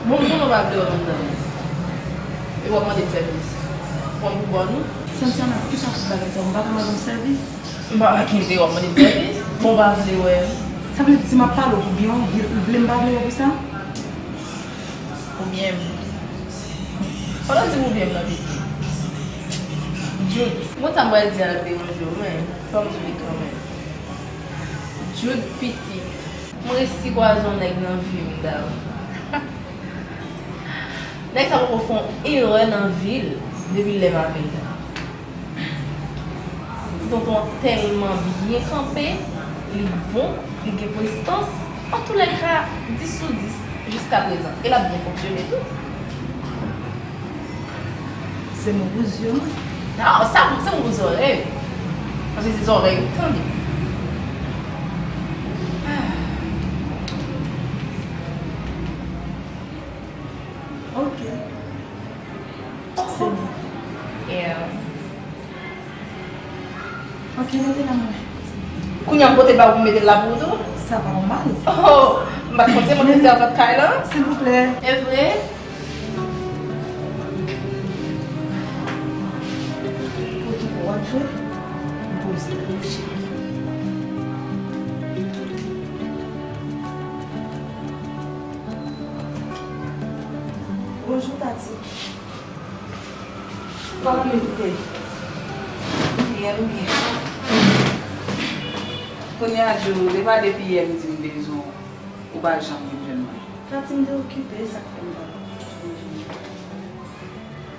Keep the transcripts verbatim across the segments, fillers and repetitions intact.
Bon, bon, nou pa vle wè anndan. E w ap mande m sèvis. Pran m pou bòn ou? Santana, poukisa tout bagay sa? M pa ka mande w sèvis? M pa ka kenbe w ap mande m sèvis. Bon, w pa vle wè m. Sa vle di si m ap pale w pou byen w, w vle m pa vle wè w pou sa? Pou byen m. Pandan w di pou byen m nan, pitit. Jude, mwen ta m pral di a ap deranje w, men fò m di w li kanmenm. Jude, pitit. Mwen resi kwaze yon nèg nan vi m, Dam. Nèg sa poko fè yon erè nan vi l depi lè m avè l la. Ti tonton an tèlman byen kanpe, li bon, li gen prestans. Antoulèka, dis sou dis jiska prezan. E l ap byen fonksyone tou. Se mwen pou zye mwen. Non, sa, se mwen pou zòrèy. Paske se zòrèy ou tande. Ok. Se byen. Yeah. Ok, mete la mwen. Kounye a m pote l ba ou pou m mete l la pou ou tou? Sa pa yon mal. Oh, m pa t konn se mwen ki sèvant kay la. Silvouplè. E vre? Pou ki pou w ap jwe? M poze pou w cheri. Bonjou, Tati. Kòman nou ye? Byen, byen. Kounye a, Joe, depi yè m di m bezwen w, ou pa janm vin jwenn mwen. Tati, m te okipe, sa k fè m pa vin jwenn ou.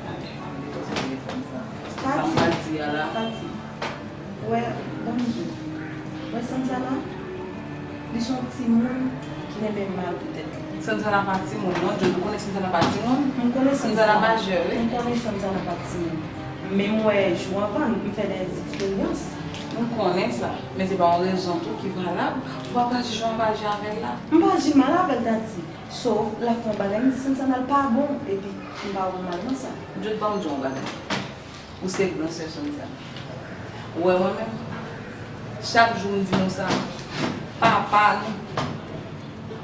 Ale, ale, depoze telefòn sa. Sa m pral di a la. Tati. Wè, ban m di w. Wè Sansana? Li se yon timoun ki renmen mal pou tèt li. Sansana pa timoun non, Joe, ou konnen Sansana pa timoun? M konnen Sansana. Sansana majè, wi. M konnen Sansana pa timoun. Men m wè jou anvan, m fè dèz eksperyans. M konnen sa, men se pa yon rezon tou ki valab pou w ap aji jan w ap aji avè l la. M pa aji mal avè l, Tati. Sof, l ap fè yon bagay, m di Sansana l pa bon, epi m pa wè mal nan sa. Joe, ban m di w yon bagay. Ou se gran sè Sansana. Ou wè mwen menm, chak jou m di nou sa, papa nou,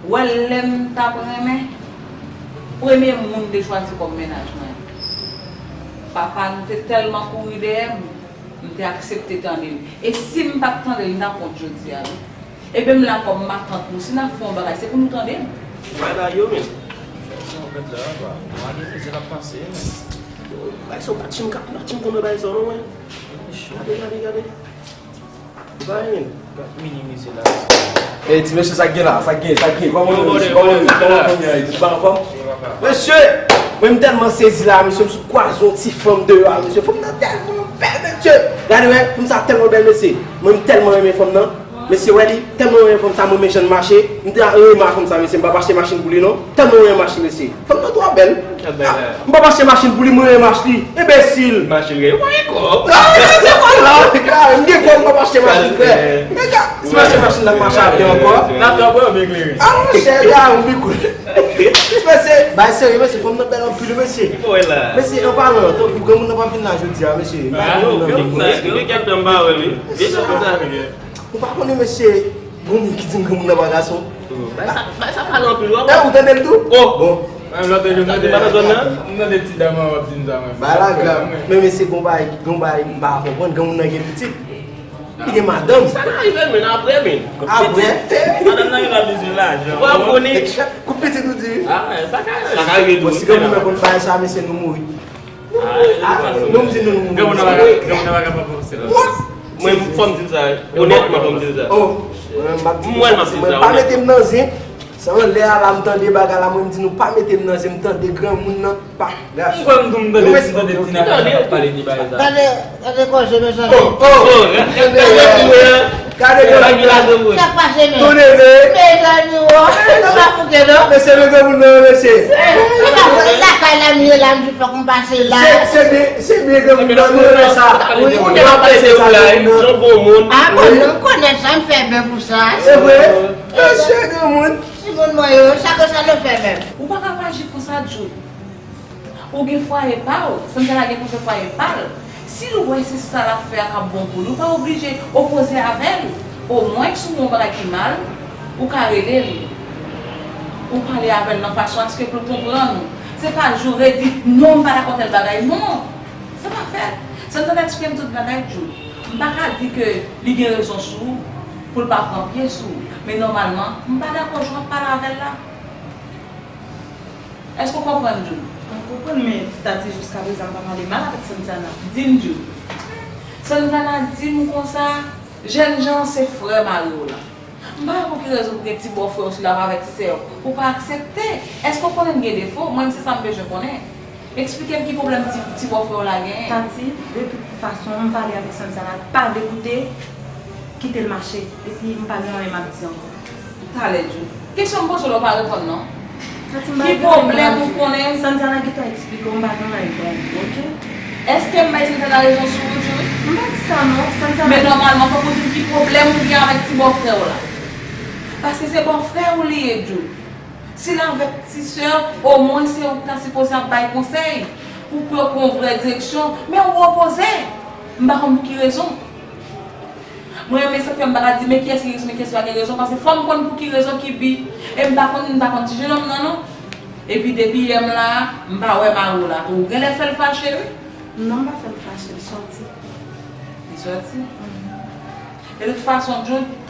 ou wè lè m t ap renmen, premye moun m te chwazi kòm mennaj mwen, papa nou te tèlman kouri dèyè m, m te aksepte tande l. E si m pa t tande l, m t ap wont jodi a, wi. Ebyen m la kòm matant nou, si n ap fè yon bagay, se pou nou tande m. Bagay yo menm. Sa w fè la, pa. Mwen gen plezi l ap pase, men. Bay sa w pa t janm ka, pa t janm konn wè bay sa w non, mwen. Gade, gade, gade. Bay menm. Gad minimize la. Ey, ti mesye, sa k gen la, sa k gen, sa k gen. Kòman nou ye, kòman nou ye, kòman nou ye, tout bagay anfòm? Mesye, mwen m tèlman sezi la, mesye, m sot kwaze yon ti fanm deyò a, mesye. Fanm nan tèlman bèl, mesye. Gade, wè, fanm sa tèlman bèl, mesye. Mwen m tèlman renmen fanm nan. Mesye, wè li, tèlman renmen fanm sa, mwen, men jan l mache, m te renmen fanm sa, mesye, m p ap achte machin pou li, non. Tèlman renmen machin, mesye. Fanm nan twò bèl. Ah, m p ap achte machin pou li, mwen renmen machin li. Enbesil. Machin gen, mwen gen kòb. Ah, men se kòb la, m gen kòb, m p ap achte machin, frè. Men gade, si m achte machin la, m mache avè ankò. N ap fè yon byen klere. Ah, monchè, gade, m pi koul. Mesye, bay serye, mesye, fanm nan bèl anpil, mesye. Mesye, an palan, tankou granmoun nan p ap vin la jodi a, mesye. M pa gen moun nan vin, mesye. Gen kèk tan m pa wè l, wi. Gen kèk tan sa. Ou pa konnen, mesye, gon moun ki di m granmoun nan pa gason. Bay sa, bay sa pale anpil, w ap. Eh, ou tande l tou? Oh! Bon. Menm lòt jou, m tande pa nan zòn nan. M tande ti dam an w ap di m sa, mwen. Bagay la grav. Men, mesye, gon bagay, gon bagay m pa konprann, granmoun nan gen pitit. Li gen madanm. Sa ka rive, men apre, men. Apre? Madanm nan gen dwa bezwen lajan. W ap konnen. Koup pitit ou di? Ah, sa ka rive. Sa ka rive tou. Bon, si granmoun nan konn bagay sa, mesye, nou mouri. Ah, nou m di nou, nou mouri. Granmoun nan pa ka, granmoun nan pa ka pa panse la. What? Mwen, fò m di l sa. Onètman, fò m di l sa. Oh, mwen, m ap di nou sa, mwen, pa mete m nan zen. Se anlè a la, m tande bagay la, mwen, m di nou, pa mete m nan zen, m tande granmoun nan. Pa, gason. Mwen kwè m tou m tande, m tande ti nèg ap pale de bagay sa. Gade, gade koze, mezanmi. Oh, oh, gade, gade, gade, gade. Sa k pase, men? Tou leve. Mezanmi, oh, nou pa fouke, non? Mesye, men granmoun nan, mesye. Eh, nou pa fouke, lakay la, m ye la, m di fòk m pase la. Se, se byen, se byen granmoun nan, nou renmen sa. Wi. Ou te ka pale de ou la, yon bon moun. Ah, bon, non, m konnen sa, m fè byen pou sa. Se vre? Mesye, granmoun. Timoun mwen yo, sa ke sa nou fè menm? Ou pa ka aji konsa, Jude. Ou gen fwaye pa w, Santana gen pou fè fwaye pa l. Si l wè se sa l ap fè a k ap bon pou li, ou pa oblije opoze avè l. Omwen, si w wè yon bagay ki mal, ou ka rele l. Ou pale avè l nan fason aske pou l konprann ou. Se pa joure di, "Non, m pa dakò tèl bagay." Non! Sa pa fèt. Santana eksprime tout bagay, Jude. M pa ka di ke li gen rezon sou ou, pou l pa pran pye sou ou. Men nòmalman, m pa dakò jan w ap pale avè l la. Èske w konprann, Jude? Mwen konprann, men Tati, jiskaprezan m pa pale mal avèk Santana. Di m, Jude. Santana di m konsa, jènjan se frè mari w la. M pa wè pou ki rezon pou gen ti bòfrè w sila avèk sè w. Ou pa aksepte. Èske w konnen m gen defo? Mwen, se sa m bezwen konnen. Eksplike m ki pwoblèm ti, ti bòfrè w la genyen. Tati, de tout fason, m pale avèk Santana, pa dekoute, kite l mache. Epi m pa gen anyen m ap di ankò. Talè, Jude. Kesyon m poze w la, ou pa reponn non. Tati, m pa gen anyen pou m di. Ki pwoblèm ou konnen? Santana gentan eksplike w, m pa gen anyen pou m di, oke? Èske m bay Santana rezon sou ou, Jude? M pa di sa non, Santana. Men nòmalman, fòk ou di m ki pwoblèm ou gen avèk ti bòfrè w la. Paske se bòfrè w li ye, Jude. Si l avèk ti sè w, omwen se ou ki ta sipoze ap bay konsèy pou, pou yo pran yon vrè direksyon, men ou opoze. M pa konn pou ki rezon. Mwen menm, sa k fè m pa ka di men kiyès ki gen rezon, men kiyès ki pa gen rezon, paske fò m konn pou ki rezon ki bi. E m pa konn, m pa konn ti jenòm nan, non. Epi depi yè m la, m pa wè mari w la tou. Ou genlè fè l fache, wi. Non, m pa fè l fache, l sòti. Li sòti? Mhm. De tout fason, Jude,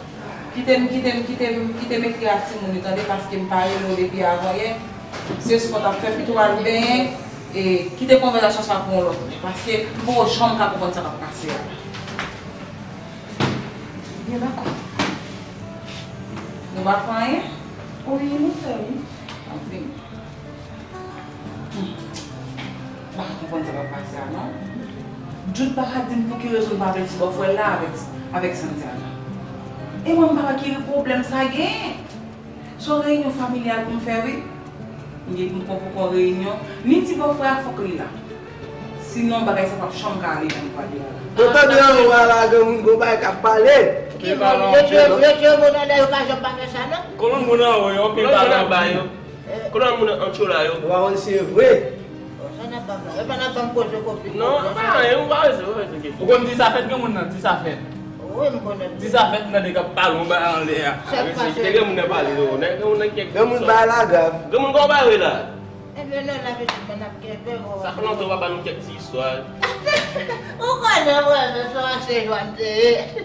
kite m, kite m, kite m, kite m ekri a timoun yo, tande, paske m pa rele w depi avanyè. Se espò w t ap fè, pito w al benyen, e kite konvèsasyon sa pou yon lòt lè, paske m poko janm ka konprann sa k ap pase a. Byen, dakò. Nou pa fè anyen? Wi, nou fè, wi. Anfen. Hmm. M pa ka konprann sa k ap pase a, non. Jude pa ka di m pou ki rezon l pa vle ti bòfrè l la avèk, avèk Santiana. E mwen, m pa wè ki pwoblèm sa genyen. Se yon reyinyon familyal pou m fè, wi. M gen pou m konvoke yon reyinyon. Ni ti bòfrè a, fòk li la. Sinon, bagay sa p ap janm ka ale jan l pral ye a la. Ou tande anwo a la, granmoun, gon bagay k ap pale. Ki moun? Yo tire, yo tire moun anlè, yo pa janm pa fè sa, non? Kolonn moun anwo yo, anpil pale anba yo. Kolonn moun an tchola yo. Ou pa konn si se vre. Sa n ap ban m la. Yo pa n ap ban m koze kopi. Non, pa anyen, ou pa bezwen, ou pa bezwen enkyete. Ou konn di sa fèt, granmoun nan, di sa fèt. Wi, m konnen. Di sa fèt, m tande k ap pale yon bagay anlè a. Sa k pase? Kite granmoun nan pale, non. Nèg granmoun nan kèk. Granmoun bagay la grav. Granmoun, kòman w pale la? Ebyen, non, la pitit mwen ap kenbe, bon. Sa fè lontan w pa ba nou kèk ti istwa. Ou konnen, mwen, men se yon ase jwa m te ye.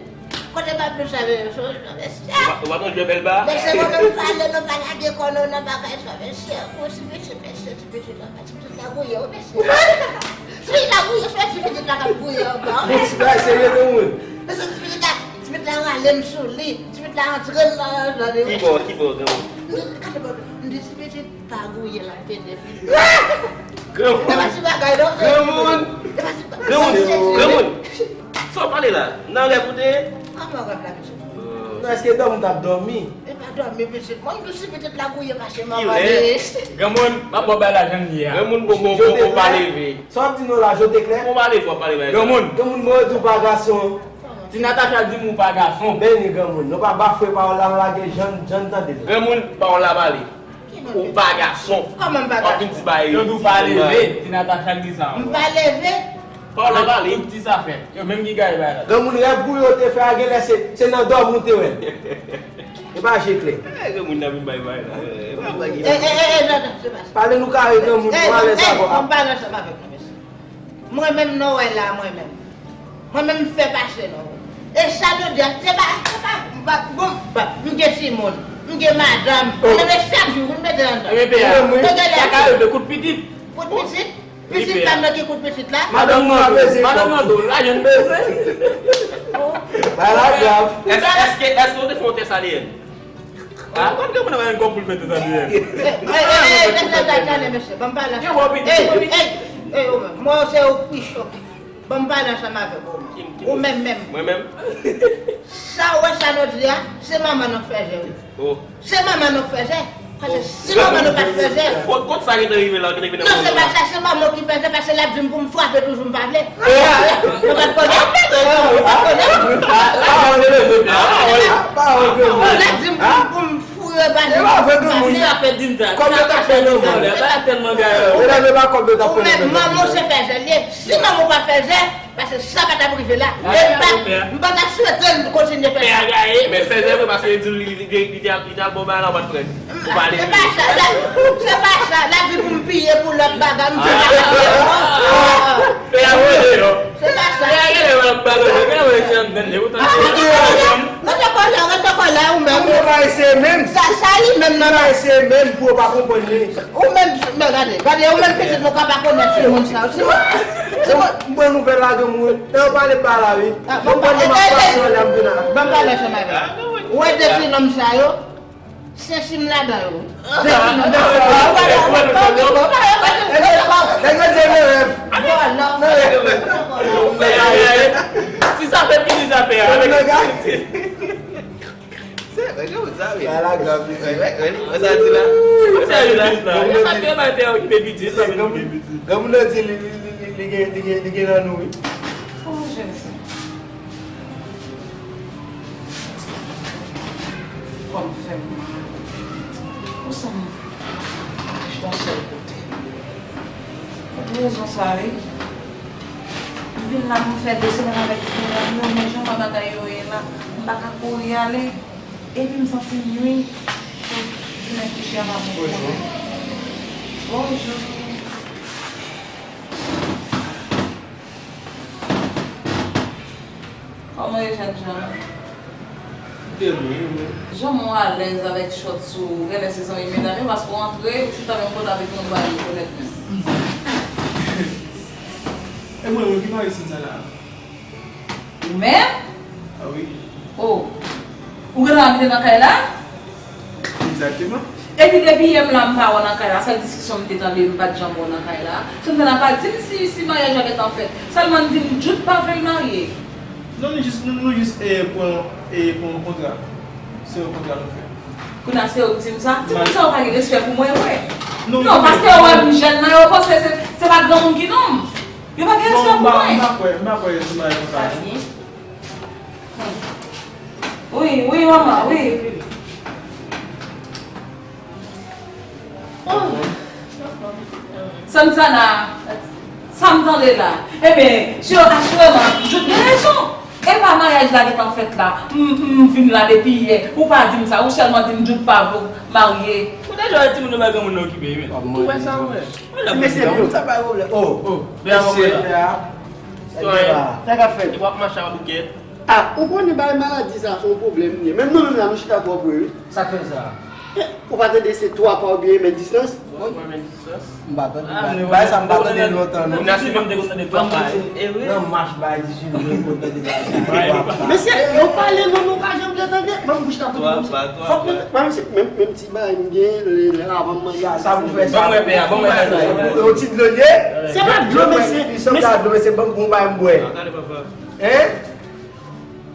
Kote m ap nou sa, men se yon jwa, mesye. Ou pa, ou pa nan jwe bèl ba? Mesye, mwen menm pale, nou pa lage kò nou nan bagay sa, mesye. Bon, ti pitit, mesye, ti pitit la, ti pitit la gouye, wi, mesye. Ti pitit la gouye, se ti pitit la k ap gouye anba, wi. Bon, ti bagay serye, granmoun. Mesye, ti pitit la, ti pitit la rale m sou li, ti pitit la antre m nan, nan, nan. Ki bò, ki bò, granmoun? Gade bò, m di ti pitit. Pa gouye l ap pete figi. Granmoun. E pa ti bagay non. Granmoun. E pa ti bagay. Granmoun. Granmoun. Sa w pale la? Nan rèv ou te ye? Kòman rèv la, mesye? Èske dòmi w t ap dòmi? E pa dòmi, pitit. Mwen, m tou si pitit la gouye pase manman li. Granmoun, m ap ba w bay la jan l ye a. Granmoun, bon, bon, bon, bon, pa leve. Sa w ap di nou la, Joteklè? Bon, pa leve, pa leve. Granmoun. Granmoun, mwen di w pa gason. Ti Natacha di m ou pa gason. Beni granmoun. Nou pa bafwe pawòl la, nou lage jan, jan n tande l. Granmoun, pawòl la pale. Ou pa gason. Kòman m pa gason? W ap vin di bagay. Yo di w pa leve. Ti Natacha k di sa. M pa leve. Pawòl la pale. Tout ti sa fèt. Yo menm ki gaye bagay la. Granmoun, rèv pou yo te fè a genlè se, se nan dòmi w te wè l. E pa je klè. Eh, granmoun nan vin bay bagay la. Eh, pa bagay. Eh, eh, eh, eh, non, non, se pa sa. Pale nou kare granmoun, eh, nou alèz avè w. Eh, m pa nan chanm avèk nou, mesye. Mwen menm non wè la, mwen menm. Mwen menm m fè pase non. E sa nou di a, se pa, se pa, m pa, bon, m gen timoun, m gen madanm, mwen menm e chak jou, wi, m mete anndan. Ebyen, pè a, wi. Sa ka rive kout pitit. Kout pitit? Pitit pa m nan ki kout pitit la? Madanm nan tou, madanm nan tou, la jwenn beze. Bagay la grav. Èske, èske, èske w te fè yon tès A D N? Ah, konn ke moun nan pa gen kòb pou l fè tèt A D N. Eh, eh, eh, eh, tande, mesye, ban m pale ansanm. Yo, bon, pitit. Eh, eh, eh, ou menm, mwen se ou pi cho. Ban m pale ansanm avèk ou. Ou menm menm. Mwen menm? Sa ou wè sa nou di a, se manman nou k fè jè, wi. Oh. Se manman nou k fè jè. Paske si manman nou pa t fè jè. Kot, kot sa gentan rive la, gentan rive nan non, se pa sa, se manman w ki fè jè, paske l ap di m pou m frape toujou, m pa vle. Ou pa t konnen? Ou pa t konnen? L ap di m pou m, pou m foure bal li, m pa vle. Sa fè di m sa. Kòb yo t ap pran nan vòlè. Bagay tèlman gade. Ou menm, manman w se fè jè l ye. Si manman w pa fè jè, paske sa pa t ap rive la. E m pa, m pa ta swete l kontinye fè sa. Men fè jè vre, paske li di li, li, li, li te al, li te al bon bagay la, ou pa t pran. Ou pa ale. Se pa sa, la, se pa sa, la di pou m piye pou lòt bagay, m di pa sa. Fè a vre, non. Se pa sa. Fè a genlè w ap balone, men wè si anndan, e poutan se. Rete kò la, rete kò la, ou menm. Ou pa eseye menm. Sa, sa li menm nan. Ou pa eseye menm pou yo pa konprann li. Ou menm, men gade, gade, ou menm pitit mwen ka pa konnen timoun sa yo. Timoun, timoun. M pran nouvèl la, granmoun. Lè yo pale m pa la, wi. Yo pale m ap pase anlè m vin la. Ban m pale ansanm avè w. Ou wè de ti nonm sa yo, se sim ladan yo. De ti nonm sa yo. Nèg yo di e rèv. Ti sa fè piti sa fè a. Se, mwen gen moun sa, wi. Sa la grav, wi. Wè, wè, wè, wè sa di la. Wè sa di la. E pa te bay te okipe pitit, e pa te okipe pitit. Granmoun nan di li, li, li, li, li gen, li gen, li gen nan nou, wi. Oh, Jezi. Kò m fè m mal. Pou sa m chita sèl kote. Pou rezon sa, wi. M vin la, m fè de semèn avèk timoun nan, men jan bagay yo ye la, m pa ka kouri ale. Epi m santi m nwi. Vin kouche a pa bon pou mwen. Bonjou. Kòman w ye, jènjan? Trè byen, e mwen? Janm ou alèz avèk chòt sou ou, genlè se zanmi medam yo, paske w antre, ou chita menm kote avèk yon bagay rekonèt menm. E mwen, mwen ki mari Cynthia la. Ou menm? Ah wi. Oh. Ou gentan abite nan kay la? Egzakteman. Epi depi yè m la m pa wè w nan kay la, sèl diskisyon m te tande, m pa t janm wè w nan kay la. Sèlman nan pa di m si, si maryaj la gentan fèt. Sèlman n di m Jude pa vle l marye. Non, nou jis, nou, nou jis, eh, pran, eh, pran yon kontra. Se yon kontra nou fè. Kounye a se ou k di m sa? Timoun sa yo pa gen respè pou mwen vre. Non, paske yo wè m jèn nan, yo panse se, se pa granmoun ki nonm. Yo pa gen respè pou mwen. Non, m pa, m pa kwè, m pa kwè se bagay konsa non. Wi, wi, manman, wi. Sansana, sa m tande la. Ebyen, Jewova, asirèman, Jude gen rezon. E pa maryaj la gentan fèt la. M, m vin la depi yè. Ou pa di m sa. Ou sèlman di m Jude pa vle w marye. Ou deja wè timoun yo bay granmoun nan okipe, wi, men. Ou wè sa, ou wè. Ti mesye, moun sa pa pwoblèm. Oh, oh, mesye, pè a. Sa k ap fèt? Epi w ap mache ak bouke. Ah, ou konnen bay maladi sa se yon pwoblèm li ye. Menm nou menm la, nou chita twò pre, wi. Sa k fè sa? Eh, ou pa tande se twa pa oubyen mèt distans? Wi, mèt distans. M pa tande. Bay sa m pa tande lontan, non. Nan simen m te konn tande twa pa, e vre? Nan mach bay dizuit, m te konn tande bay sa. Mesye, yo pale non, nou pa janm te tande. Menm bouch la pou di konsa. Fòk nou, menm si, menm, menm ti bay m gen, lè, lè avan m manje. Sa, sa pou fè sa. Ban mwen pè a, ban mwen pè a. Yon ti dlo l ye? Se pa dlo, mesye. Li sanble a dlo, mesye, ban m pran yon bay m bwè. Hein?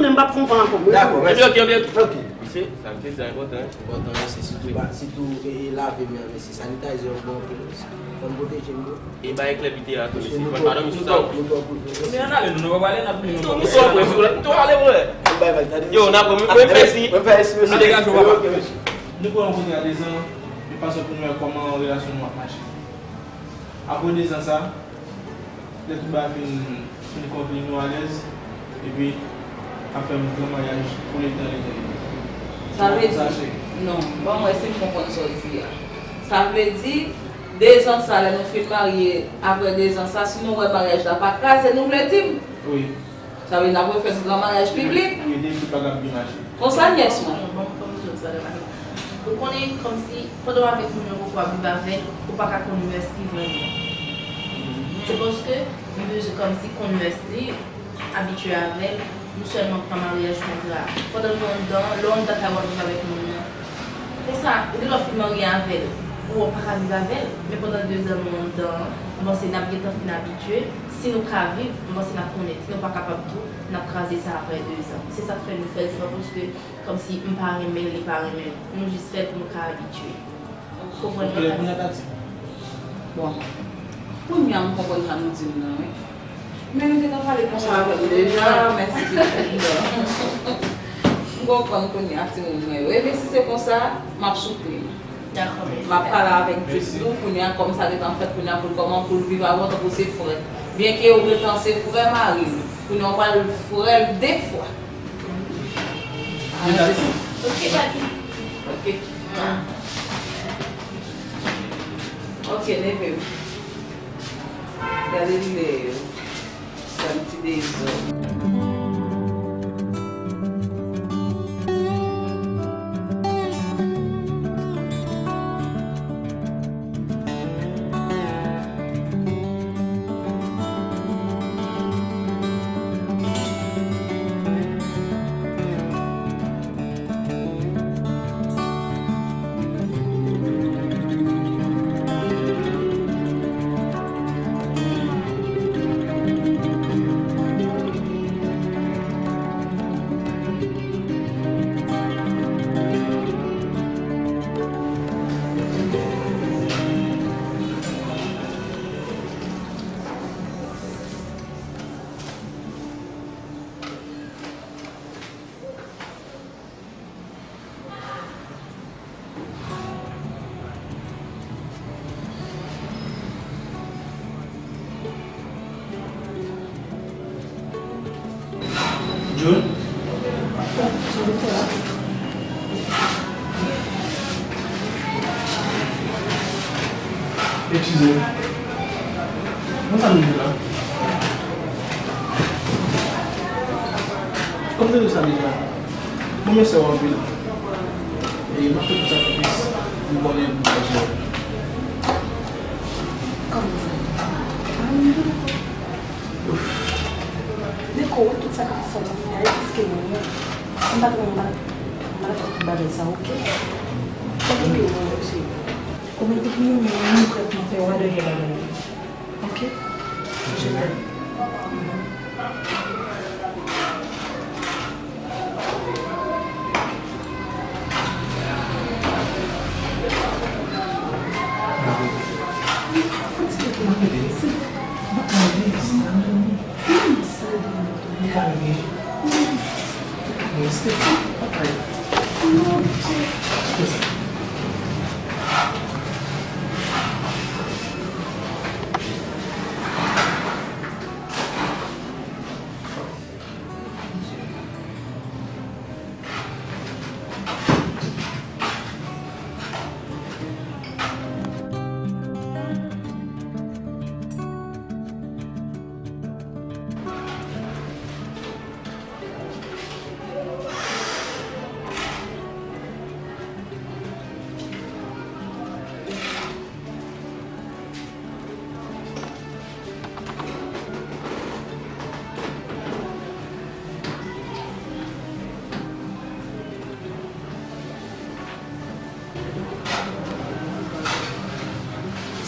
tounen, m p ap fon pan ankò. Dakò, mèsi. Ok, ok. Ok. Mesye, sa m te di a enpòtan. Enpòtan, mesye, sitou ba, sitou e, e lave men an, mesye. Sanitizer yo bon anpil, mesye. Fò n pwoteje nou. E bay klè pite a tou, mesye. Fò n pa dòmi sou sa, wi. Men ann ale, nou, nou pa pale, n ap vini. Tou, nou sou apre, sou la. Tou ale, mwen. Bay, bay, tade. Yo, n ap mwen, mèsi. Mwen fè espre. An degaj ou, papa. Ok, mesye. Nou pran yon kontra dezan, e fason pou nou wè kòman relasyon nou ap mache. Apre dezan sa, lè tout bagay fin, fin konkli, nou alèz, epi ap fè yon gran maryaj pou letan, letènite. Sa vle di, non, ban m wè si m konprann sa w di a. Sa vle di, Dezan sa, lè nou fin marye, apre dezan sa, si nou wè maryaj la pa kraze, nou vle di m. Wi. Sa vle di n ap refè yon gran maryaj piblik. Wi, depi pa kab byen mache. Konsa, nyès mwen. Bon, kòm jodi, madanm Annie. Ou konnen, kòmsi, pandan w avèk moun nan, ou poko ap viv avè l, ou pa ka konn mès li vrèman. Se paske, li bezwen kòmsi konn mès li, abitye avè l, nou sèlman pran maryaj kontra. Pandan nou anndan, lè w anndan kay w ap viv avèk moun nan. Konsa, ou gen lè w fin marye avè l, ou pa ka viv avè l, men pandan dezan nou anndan an, m panse n ap gentan fin abitye. Si nou ka viv, m panse n ap konnen. Si nou pa kapab tou, n ap kraze sa apre dezan. Se sa k fè nou fè l, se pa paske kòmsi m pa renmen l, li pa renmen m. Nou jis fè l pou nou ka abitye. Ou konprann mwen, Tati? Bon. Kounye a m konprann sa nou di m nan, wi. Men nou gentan pale konsa avè m deja, mèsi pitit. M konprann kounye a timoun mwen yo. Ebyen, si se konsa, m ap soutni nou. Dakò, mèsi. M ap pale avèk Jude tou, kounye a, kòm sa gentan fèt, kounye a pou l kòman pou l viv avè w tankou se frè. Byenke ou gentan se frè mari l, kounye a w pral frè l de fwa. Men Tati. Ok, Tati. Ok. Ok, neve m. Gade lè yo. Gade ti dezòd. Jun? Eskize m. Mwen sa m di la. Kòm te di sa deja. Mwen renmen sè w anpil. E m ap fè tout sakrifis m konnen pou m fè sè w. Kòman sa? Niko, tout sakrifis sa w ap fè a, e piske mwen menm, si m pa t renmen w, m pa t ap fè tout bagay sa, oke? Fòk ou renmen mwen, cheri. Kòman depi yon moun renmen w, ou prèt pou fè whatever bagay. Ok? Je t'aime.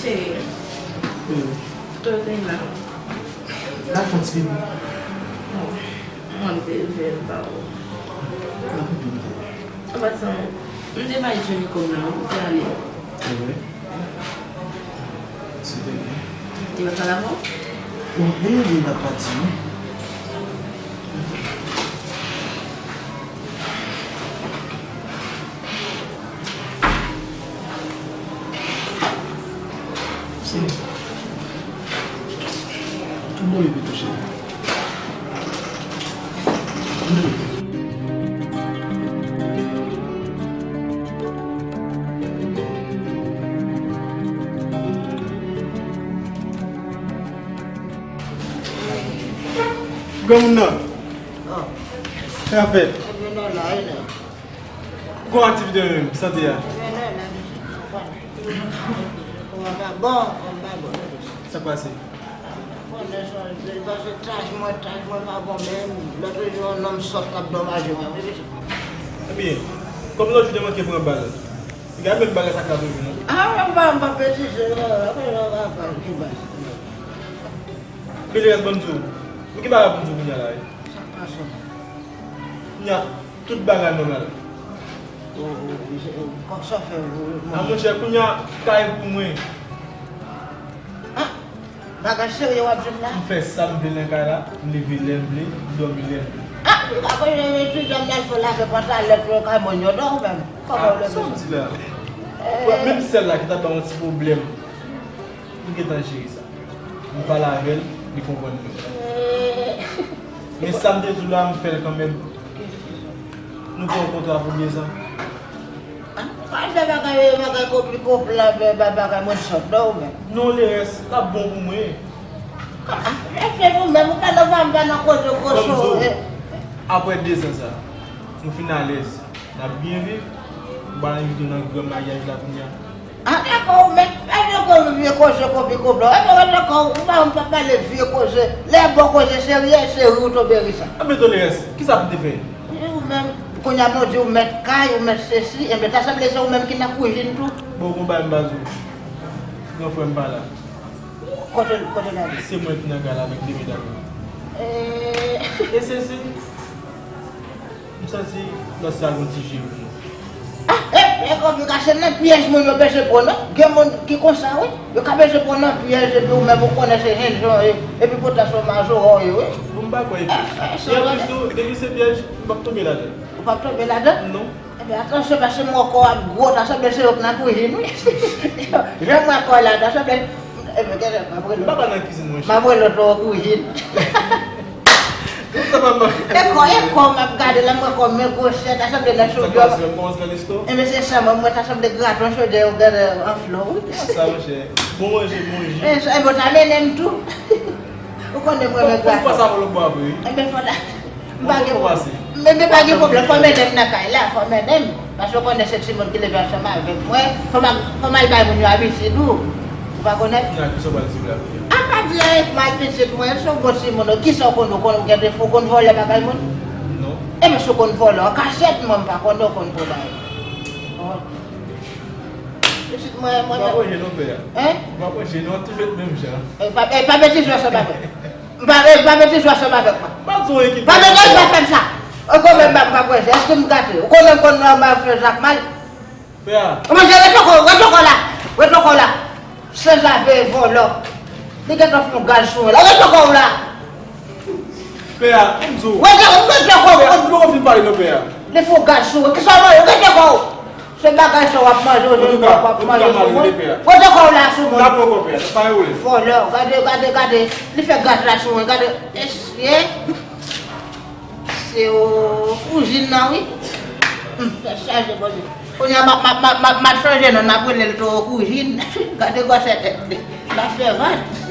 Cheri. Hmm. Kote w te ye la? La fè ti pipi. Oh. Mwen te leve l ba ou. Nan pipi m te. An pasan, m te bay Johnny kòb la, wi, pou te ale. Se vre? Se te byen. Li pa pale avè w? Bon, li, li pa pati, non. Se. Tout bon, li pi touche. Granmoun nan. Sa fèt. Ou gen aktivite menm, sante a? Sa k pase? Konnen sa, li pase taj mwen, taj mwen pa bon menm. Lòt jou, yon nonm sòt k ap domaje mwen. Ebyen, kòm lòt jou te manke pran bal, li ka menm bagay sa k ap rive non. Ah, mwen pa, mwen pa petise non, mwen pa, mwen pa, mwen pa, mwen pa. Bilirès, ban m di w. Pou ki bagay pou m di w kounye a la wi? Sa k pase? Kounye a, tout bagay nòmal. Kòk sa fè. A monchè, kounye a, kay pou mwen. Ah, bagay serye w ap di m la? M fè sa m vle nan kay la, m leve lè m vle, m dòmi lè m vle. Ah, m ka konn etidyan m al fè lave pantalèt yo kay moun yo non ou menm. Kòman w leve sa? Sa w di la? Menm sèl la ki ta ban yon ti pwoblèm, m gentan jere sa. M pale avè l, li konprann mwen. Men sa m te di w la, m fè l kanmenm. Nou pran yon kontra pou dezan. Ah, pa fè bagay, bagay konplike, w plan fè ba- bagay moun sòt non ou menm. Non, Lerès, l ap bon pou mwen. Ah, se ou menm, ou pa nan, pa nan koze kochon. Apre dezan sa, nou fin alèz, n ap byen viv, m pral envite w nan gran maryaj la kounye a. Ah, dakò, ou mèt, pa vle koze vye koze konpi konplo. Epi ou dakò, ou pa, ou pa pale vye koze. Lè bon koze serye, se ri ou tonbe ri sa. Anben Tolerans, kisa pou m te fè? Ou menm, kounye a bon di ou mèt kay, ou mèt sesi, enben ta sanble se ou menm ki nan kouzin tou. Bon, ou konn bagay m pa di w. Gran frè m pa la. Kote, kote l ale? Se mwen ki nan kay la avèk de medam yo. E sesi. M santi lòt sa gon ti je pou mwen. Ah, e, e konplikasyon nan pyèj moun yo bezwen pran non. Gen moun ki konsa wi. Yo ka bezwen pran nan pyèj epi ou menm ou konnen se jennjan w ye. Epi poutan se yon majora w ye wi. Bon, m pa kwè epi. E anplis tou, depi se pyèj, m p ap tonbe ladan. Ou p ap tonbe ladan? Non. Ebyen, atansyon, paske m wè kò w ap gwo, ta sanble se yo k nan kouzin wi. Jan m wè kò w la, ta sanble, ebyen, gade, m ap rele. M pa nan kizin, monchè. M ap rele w nan kouzin. Tout sa pa mal. E kò, e kò m ap gade la, m wè kò m men gwosè, ta sanble nan sou djòb. Sa kòmanse nan lesto? Ebyen, se sa, mwen, mwen, ta sanble graton chode yo gade an flò wi. Sa, monchè. Bon manje, bon ji. E sa, ebyen, w ta mennen m tou. Ou konnen mwen renmen graton. Fò sa vòlò bò vre wi. Enben fò la. M pa gen pwoblèm. Men men pa gen pwoblèm, fò mennen m nan kay la, fò mennen m. Paske ou konnen se timoun ki leve ansanm avèk mwen. Fò m al, fò m al bay moun yo abitid ou. Ou pa konnen? Nan kisa w pral di la kounye a? A pa di anyen pou m al pitit mwen, se yon bon timoun ou. Kisa w konn, ou konn ou gen defo, ou konn vòlè bagay moun? Non. Enben si w konn vòlè an kachèt, mwen m pa konnen ou konn pwobay. Pitit mwen, mwen. Ou pa pran je non pè a. Hein? Ou pa pran je non, ap toujou menm jan. E pa, e pa mete je ansanm avè m. M pa, e pa mete je ansanm avè m. Pa di w ekip. Pa mete je pa fè m sa. Ou konnen m pa, m pa pran je. Èske m gate? Ou konnen m konn nan m ap fè zak mal. Pè a. Ou manje rete kò, rete kò la. Rete kò la. Sanzave vòlò. Li gentan fè yon gaz sou mwen la. Rete kò w la. Pè a, m di w. Rete, rete kò w. Pè a, nou poko fin pale non pè a. Li fè yon gaz sou mwen. Kisa w manje? Rete kò w. Se bagay sa w ap manje, w jwenn w ap manje sou mwen. Pote kò w la sou mwen. N ap pran kò pè a, pa gen pwoblèm. Vòlò, gade, gade, gade. Li fè gaz la sou mwen, gade. Mesye. Se o kouzin nan, wi. Hum, tèt chaje, Bondye. Kounye a, m ap, m ap, m ap, m ap, m ap chanje non, n ap rele l Towo Kouzin. Gade gwosè tèt li. L ap fè vant.